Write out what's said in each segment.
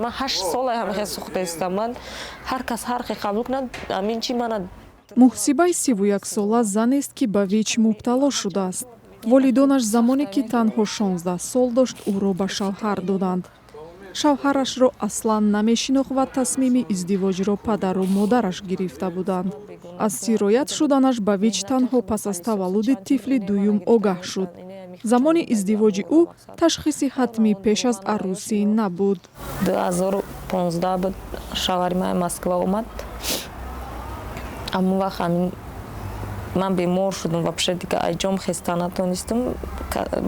Ман 8 сола ҳамихе сӯхтаистам. Ман ҳар кас ҳар хе қабул кунад, ҳамин чи мана. Муҳсибаи 31сола занест, ки ба ВИЧ мубтало шудааст. Волидонаш замоне ки танҳо 16 сол дошт, ӯро ба шавҳар доданд. Шавҳарашро аслан намешинохт ва тасмими издивоҷро падару модараш гирифта буданд. Аз сироят шуданаш ба ВИЧ танҳо пас аз таваллуди тифли дуюм огаҳ шуд. Замони издивоҷи ӯ ташхиси ҳатмӣ пеш аз арӯсӣ набуд. 2015 буд, шавҳари ман Москва омад. Ҳамон вақт ҳамин ман бемор шудум, вообще дига айҷом хеста натонистам.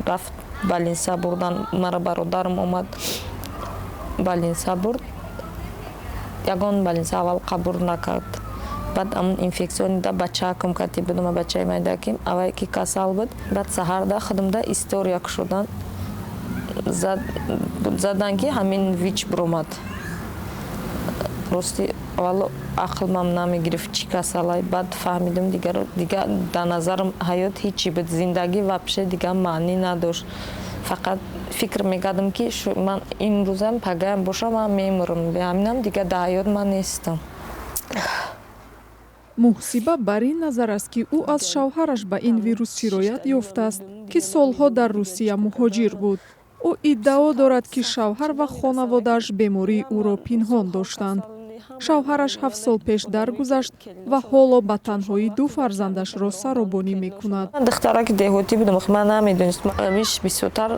Рафт, больница бурдан мара. Бародарам омад, больница бурд. Ягон больница аввал қабул накард. Баъд ҳамн инфекционный да бачаакам кати будам, бачаи майдаки аввай ки касал буд. Баъд саҳарда худамда история кушодан задан, ки ҳамин ВИЧ биромад. Рости, аввало ақлмам намегирифт, чӣ касалай. Баъд фаҳмидам, дига дар назарам ҳаёт ҳичи буд, зиндагӣ вообще дига маънӣ надошт. Фақат фикр мекардам, ки ман имрӯзам, пагаям бошам, ман мемурам, ҳаминам дига дар ҳаёт ман нестам. Муҳсиба бар ин назар аст, ки ӯ аз шавҳараш ба ин вирус сироят ёфтааст, ки солҳо дар Русия муҳоҷир буд. Ӯ иддао дорад, ки шавҳар ва хонаводааш бемории ӯро пинҳон доштанд. Шавҳараш 7 сол пеш даргузашт ва ҳоло ба танҳоӣ ду фарзандашро саробонӣ мекунад. Духтараки деҳотӣ будам, ман намедонистам. Ҳамиш бисёртар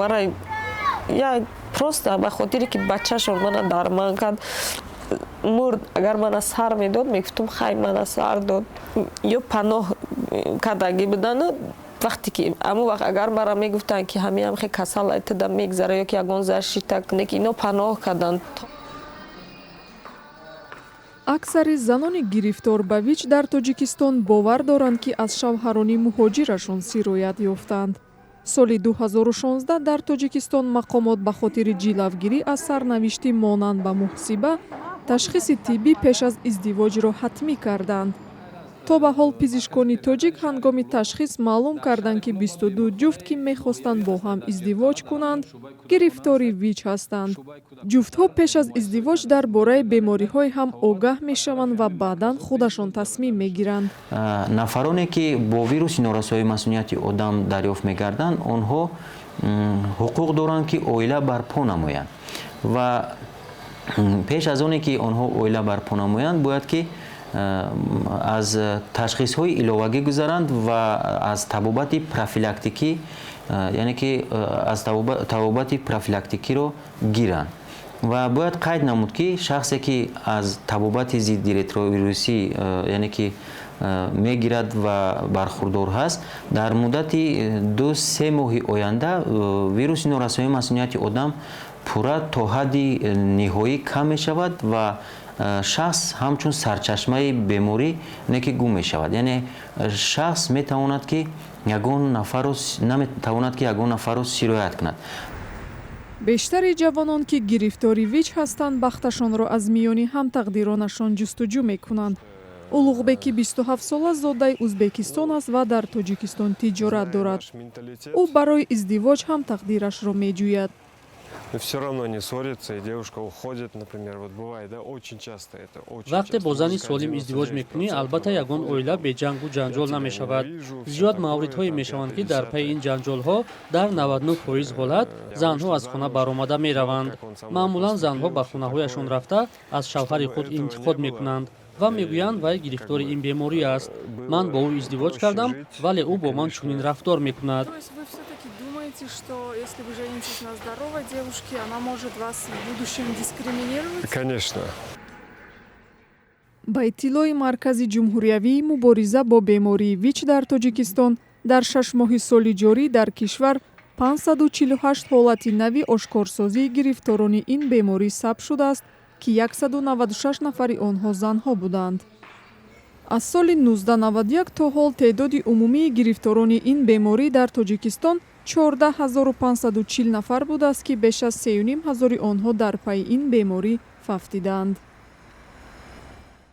вара я просто ба хотире ки бачашон мана дарман кард, мурд. Агар мана сар медод, мегуфтум: хай, мана сар дод ё паноҳ кардагӣ будану. Вақте ки ҳамон вақт агар мара мегуфтанд, ки ҳамин хе касал тада мегзара ё ки ягон защита куне, ки ино паноҳ карданд. Аксари занони гирифтор ба ВИЧ дар Тоҷикистон бовар доранд, ки аз шавҳарони муҳоҷирашон сироят ёфтанд. Соли 2016 дар Тоҷикистон мақомот ба хотири ҷилавгирӣ аз сарнавишти монанд ба Муҳсиба ташхиси тиббӣ пеш аз издивоҷро ҳатмӣ карданд. То ба ҳол пизишкони тоҷик ҳангоми ташхис маълум карданд, ки 22 ҷуфт, ки мехостанд бо ҳам издивоҷ кунанд, гирифтори ВИЧ ҳастанд. Ҷуфтҳо пеш аз издивоҷ дар бораи бемориҳои ҳам огаҳ мешаванд ва баъдан худашон тасмим мегиранд. Нафароне, ки бо вируси норасоии масунияти одам дарёфт мегарданд, онҳо ҳуқуқ доранд, ки оила барпо намоянд, ва пеш аз оне ки онҳо оила барпо намоянд, бояд ки аз ташхисҳои иловагӣ гузаранд ва аз табобати профилактикӣ, яъне ки аз табобати профилактикиро гиранд. Ва бояд қайд намуд, ки шахсе, ки аз табобати зидди ретровирусӣ, яъне ки мегирад ва бархурдор ҳаст, дар муддати 2-3 моҳи оянда вируси норасоии масунияти одам пурра то ҳадди ниҳоӣ кам мешавад ва шахс ҳамчун сарчашмаи беморӣ не ки гум мешавад, яъне шахс метавонад, ки ягон нафарро наметавонад, ки ягон нафарро сироят кунад. Бештари ҷавонон, ки гирифтори ВИЧ ҳастанд, бахташонро аз миёни ҳамтақдиронашон ҷустуҷӯ мекунанд. Улуғбеки 27сола зодаи Узбекистон аст ва дар Тоҷикистон тиҷорат дорад. Ӯ барои издивоҷ ҳамтақдирашро меҷӯяд. Но все равно не ссорятся, и девушка уходит, например, вот бывает, да, очень часто это, очень. Вақте бо зани солим издивоҷ мекунӣ, албатта, ягон оила беҷангу ҷанҷол намешавад. Зиёд мавридҳое мешаванд, ки дар пайи ин ҷанҷолҳо дар 99% ҳолат занҳо аз хона баромада мераванд. Маъмулан занҳо ба хонаҳояшон рафта, аз шавҳари худ интиқод мекунанд ва мегӯянд: вай гирифтори ин беморӣ аст, ман бо ӯ издивоҷ кардам, вале ӯ бо ман чунин рафтор мекунад. Думаете, что если вы женитесь на здоровой девушке, она может вас в будущем дискриминировать? Конечно. Ба иттилои Маркази ҷумҳуриявии мубориза бо бемории ВИЧ дар Тоҷикистон, дар 6 моҳи соли ҷорӣ дар кишвар 548 ҳолати нави ошкорсозии гирифторони ин беморӣ сабт шудааст, ки 196 нафари онҳо занҳо буданд. Аз соли 1991 то ҳол теъдоди умумии гирифторони ин беморӣ дар Тоҷикистон 14 540 нафар будааст, ки беш аз 3,5 ҳазори онҳо дар пайи ин беморӣ фавтидаанд.